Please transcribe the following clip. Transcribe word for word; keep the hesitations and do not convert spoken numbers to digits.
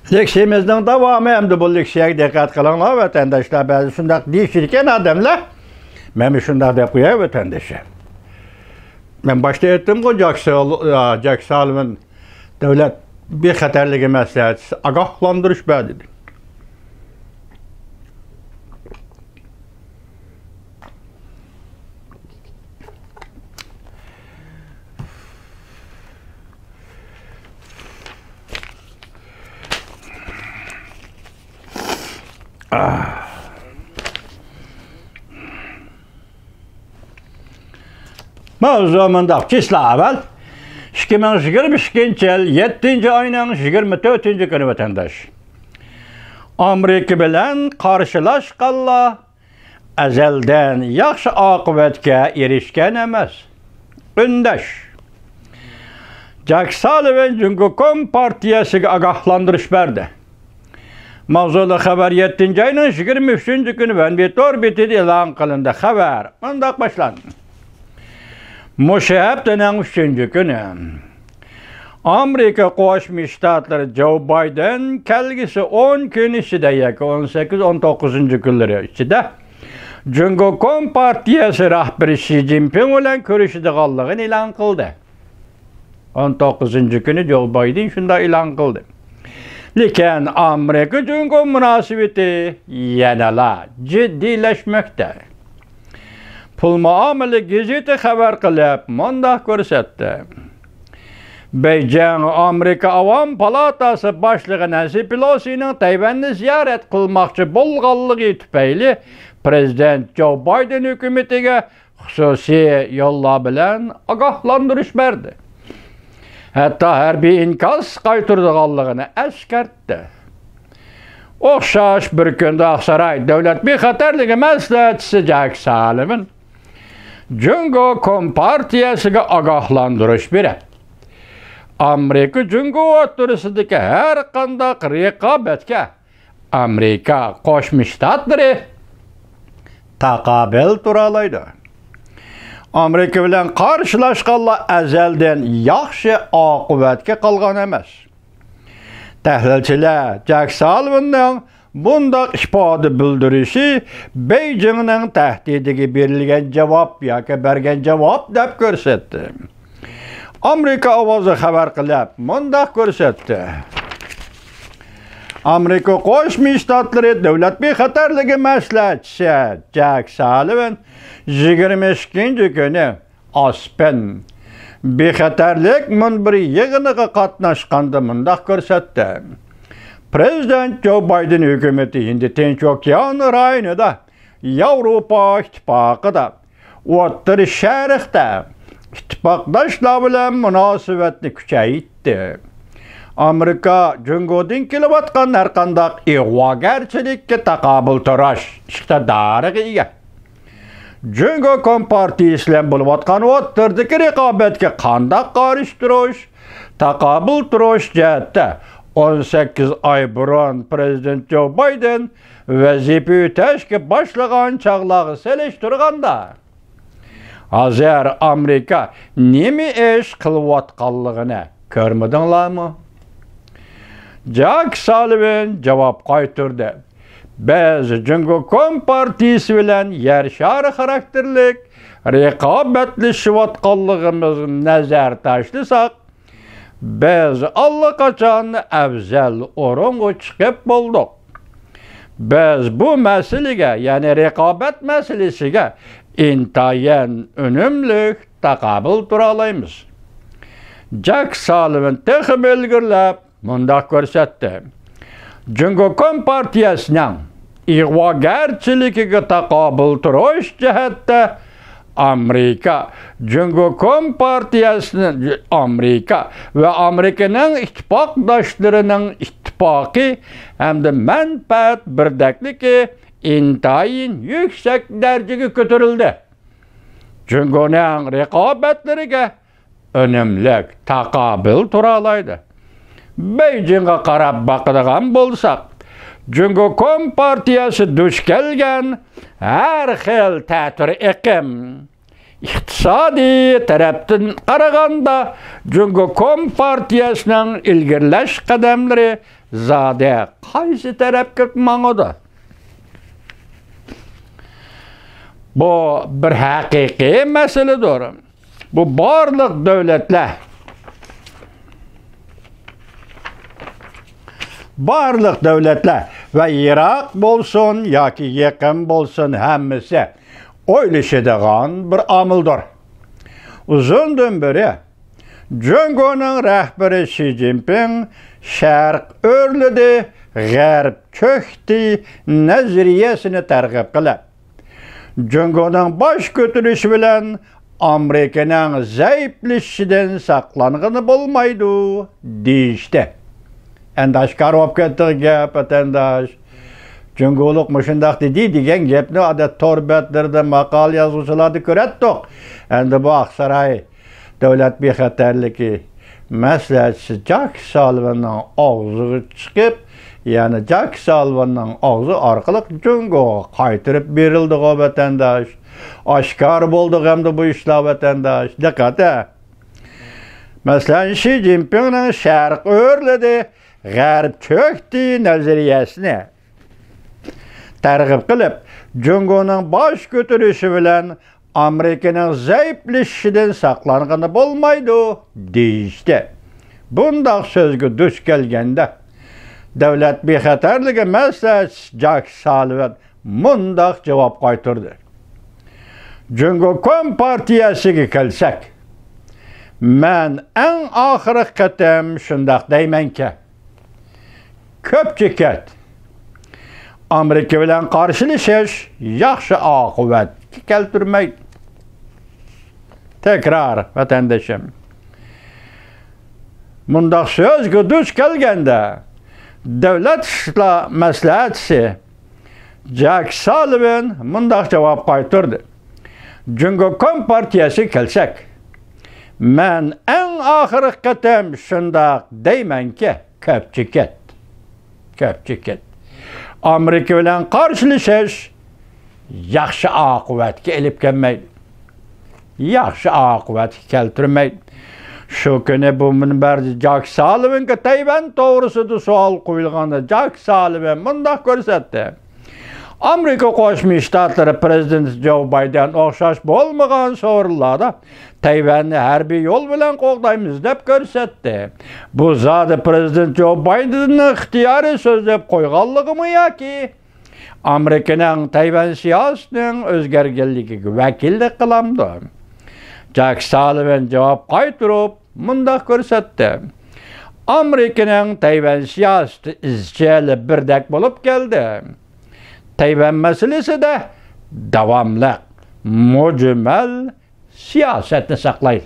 لېكسىيىمىزنىڭ داۋامى، ئەمدى بۇ لېكسىيەگە دىققەت قىلىڭلار، ۋەتەنداشلار. بەزى شۇنداق دېيىشىدىكەن ئادەملەر، مەن شۇنداق دەپ قوياي، ۋەتەنداشلار. مەن باشتا ئېيتتىمغۇ، جاك سال-، جاك سالىۋان دۆلەت بىخەتەرلىكى مەسلىھەتچىسى ئاگاھلاندۇرۇش بەردى دېدى. ماۋزۇ مۇنداق، چىسلا ئەۋەل، ئىككى مىڭ يىگىرمە ئىككىنچى يىل يەتتىنچى ئاينىڭ يىگىرمە تۆتىنچى كۈنى، ۋەتەنداش. ئامېرىكا بىلەن قارشىلاشقانلار ئەزەلدىن ياخشى ئاقىۋەتكە ئېرىشكەن ئەمەس. ئۈندەش. جاك سالىۋان جۇڭگو كومپارتىيەسىگە ئاگاھلاندۇرۇش بەردى. ماۋزۇلۇق خەۋەر يەتتىنچى ئاينىڭ يىگىرمە ئۈچىنچى كۈنى ۋەنبى تور بېتىدە ئېلان قىلىندى. خەۋەر مۇنداق باشلاندى. مۇشۇ ھەپتىنىڭ ئۈچىنچى كۈنى ئامېرىكا قوشما شتاتلىرى جو بايدېن كەلگۈسى ئون كۈن ئىچىدە ياكى ئون سەككىز، ئون توققۇزىنچى كۈنلىرى ئىچىدە جۇڭگو كومپارتىيەسى رەھبىرى شى جىنپىڭ بىلەن كۆرۈشىدىغانلىقىنى ئېلان قىلدى. ئون توققۇزىنچى كۈنى جو بايدېن شۇنداق ئېلان قىلدى. لېكىن ئامېرىكا جۇڭگو مۇناسىۋىتى يەنىلا جىددىيلەشمەكتە. پۇل مۇئامىلە گېزىتى خەۋەر قىلىپ مۇنداق كۆرسەتتى. بېيجىڭ ئامېرىكا ئاۋام پالاتاسى باشلىقى نەنسى پېلوسىنىڭ تەيۋەننى زىيارەت قىلماقچى بولغانلىقى تۈپەيلى پىرېزىدېنت جو بايدېن ھۆكۈمىتىگە خۇسۇسىي يوللار بىلەن ئاگاھلاندۇرۇش بەردى. ھەتتا ھەربىي ئىنكاس قايتۇرىدىغانلىقىنى ئەسكەرتتى. ئوخشاش بىر كۈندە ئاقساراي دۆلەت بىخەتەرلىكى مەسلىھەتچىسى جاك سالىۋان جۇڭگو كومپارتىيەسىگە ئاگاھلاندۇرۇش بېرىپ، ئامېرىكا جۇڭگو ئوتتۇرىسىدىكى ھەر قانداق رىقابەتكە ئامېرىكا قوشما شتاتلىرى تاقابىل تۇرالايدۇ. ئامېرىكا بىلەن قارشىلاشقانلار ئەزەلدىن ياخشى ئاقىۋەتكە قالغان ئەمەس. تەھلىلچىلەر جاك سالىۋاننىڭ بۇنداق ئىپادە بىلدۈرۈشى بېيجىڭنىڭ تەھدىتىگە بېرىلگەن جاۋاب ياكى بەرگەن جاۋاب دەپ كۆرسەتتى. ئامېرىكا ئاۋازى خەۋەر قىلىپ مۇنداق كۆرسەتتى. ئامېرىكا قوشما شتاتلىرى دۆلەت بىخەتەرلىكى مەسلىھەتچىسى جاك سالىۋان يىگىرمە ئىككىنچى كۈنى ئاسپېن بىخەتەرلىك مۇنبىرى يىغىنىغا قاتناشقاندا مۇنداق كۆرسەتتى. پىرېزىدېنت جو بايدېن ھۆكۈمىتى ھىندى تىنچ ئوكيان رايونىدا، ياۋروپا ئىتتىپاقىدا، ئوتتۇرا شەرقتە ئىتتىپاقداشلار بىلەن مۇناسىۋەتنى كۈچەيتتى. ئامېرىكا جۇڭگودىن كېلىۋاتقان ھەرقانداق ئىغۋاگەرچىلىككە تاقابىل تۇرۇش ئىقتىدارىغا ئىگە. جۇڭگو كومپارتىيىسى بىلەن بولۇۋاتقان ئوتتۇرىدىكى رىقابەتكە قانداق قارشى تۇرۇش، تاقابىل تۇرۇش جەھەتتە ئون سەككىز ئاي بۇرۇن پىرېزىدېنت جو بايدېن ۋەزىپە ئۆتەشكە باشلىغان چاغلارغا سېلىشتۇرغاندا، ھازىر ئامېرىكا نېمە ئىش قىلىۋاتقانلىقىنى كۆرمىدىڭلارمۇ؟ جاك سالىۋان جاۋاب قايتۇردى. بىز جۇڭگو كومپارتىيىسى بىلەن يەر شارى خاراكتېرلىك رىقابەتلىشىۋاتقانلىقىمىزغا نەزەر تاشلىساق، بىز ئاللىقاچان ئەۋزەل ئورۇنغا چىقىپ بولدۇق. بىز بۇ مەسىلىگە، يەنى رىقابەت مەسىلىسىگە ئىنتايىن ئۈنۈملۈك تاقابىل تۇرالايمىز. جاك سالىۋان تېخىمۇ ئىلگىرىلەپ، مۇنداق كۆرسەتتى. جۇڭگو كومپارتىيەسىنىڭ ئىغۋاگەرچىلىكىگە تاقابىل تۇرۇش جەھەتتە ئامېرىكا، جۇڭگو كومپارتىيەسىنىڭ، ئامېرىكا ۋە ئامېرىكىنىڭ ئىتتىپاقداشلىرىنىڭ ئىتتىپاقى ھەمدە مەنپەئەت بىردەكلىكى ئىنتايىن يۈكسەك دەرىجىگە كۆتۈرۈلدى. جۇڭگونىڭ رىقابەتلىرىگە ئۈنۈملۈك تاقابىل تۇرالايدۇ. بېيجىڭغا قاراپ باقىدىغان بولساق، جۇڭگو كومپارتىيەسى دۇچ كەلگەن ھەر خىل تەتۈر ئېقىم، ئىقتىسادىي تەرەپتىن قارىغاندا، جۇڭگو كومپارتىيەسىنىڭ ئىلگىرىلەش قەدەملىرى زادى قايسى تەرەپكە ماڭىدۇ؟ بۇ بىر ھەقىقىي مەسىلىدۇر. بۇ بارلىق دۆلەتلەر، بارلىق دۆلەتلەر ۋە يىراق بولسۇن ياكى يېقىن بولسۇن، ھەممىسى ئويلىشىدىغان بىر ئامىلدۇر. ئۇزۇندىن بېرى جۇڭگونىڭ رەھبىرى شى جىنپىڭ «شەرق ئۆرلىدى، غەرب چۆكتى» نەزەرىيەسىنى تەرغىب قىلىپ، جۇڭگونىڭ باش كۆتۈرۈشى بىلەن ئامېرىكىنىڭ زەئىپلىشىشىدىن ساقلانغىلى بولمايدۇ، دېيىشتى. ئەمدى ئاشكارا بولۇپ كەتتى گەپ، ۋەتەنداش. جۇڭگولۇق مۇشۇنداق دېدى دېگەن گەپنى ئادەتتە تور بەتلىرىدە، ماقالە يازغۇچىلاردا كۆرەتتۇق. ئەمدى بۇ ئاقساراي دۆلەت بىخەتەرلىكى مەسلىھەتچىسى جاك سالىۋاننىڭ ئاغزىغا چىقىپ، يەنى جاك سالىۋاننىڭ ئاغزى ئارقىلىق جۇڭگوغا قايتۇرۇپ بېرىلدىغۇ، ۋەتەنداش. ئاشكارا بولدىغۇ ئەمدى بۇ ئىشلار، ۋەتەنداش. دىققەت ھە! مەسىلەن، شى جىنپىڭنىڭ «شەرق ئۆرلىدى، غەرب چۆكتى» نەزەرىيەسىنى تەرغىب قىلىپ، جۇڭگونىڭ باش كۆتۈرۈشى بىلەن ئامېرىكىنىڭ زەئىپلىشىشىدىن ساقلانغىلى بولمايدۇ، دېيىشتى. بۇنداق سۆزگە دۇچ كەلگەندە، دۆلەت بىخەتەرلىكى مەسلىھەتچىسى جاك سالىۋان مۇنداق جاۋاب قايتۇردى: جۇڭگو كومپارتىيەسىگە كەلسەك، مەن ئەڭ ئاخىرقى قېتىم شۇنداق دەيمەنكى، كۆپچى كەت. ئامېرىكا بىلەن قارشىلىشىش ياخشى ئاقىۋەتكە كەلتۈرمەيدۇ. تەكرار، ۋەتەندىشىم. مۇنداق سۆزگە دۇچ كەلگەندە، دۆلەت ئىشلار مەسلىھەتچىسى جاك سالىۋان مۇنداق جاۋاب قايتۇردى: جۇڭگو كومپارتىيەسىگە كەلسەك، مەن ئەڭ ئاخىرقى قېتىم شۇنداق دەيمەنكى، كۆپچى كەت. كۆپچى كەت. ئامېرىكا بىلەن قارشىلىشىش ياخشى ئاقىۋەتكە ئېلىپ كەلمەيدۇ. ياخشى ئاقىۋەتكە كەلتۈرمەيدۇ. شۇ كۈنى بۇ مۇنبەردە جاك سالىۋانغا تەيۋەن توغرىسىدا سوئال قويۇلغاندا، جاك سالىۋان مۇنداق كۆرسەتتى: ئامېرىكا قوشما شتاتلىرى پىرېزىدېنتى جو بايدېن ئوخشاش بولمىغان سورۇنلاردا تەيۋەننى ھەربىي يول بىلەن قوغدايمىز، دەپ كۆرسەتتى. بۇ زادى پىرېزىدېنت جو بايدېننىڭ ئىختىيارىي سۆزلەپ قويغانلىقىمۇ ياكى ئامېرىكىنىڭ تەيۋەن سىياسىتىنىڭ ئۆزگەرگەنلىكىگە ۋەكىللىك قىلامدۇ؟ جاك سالىۋان جاۋاب قايتۇرۇپ مۇنداق كۆرسەتتى: ئامېرىكىنىڭ تەيۋەن سىياسىتى ئىزچىل بىردەك بولۇپ كەلدى. تەيۋەن مەسىلىسىدە داۋاملىق، مۇجمەل سىياسەتنى ساقلايلى.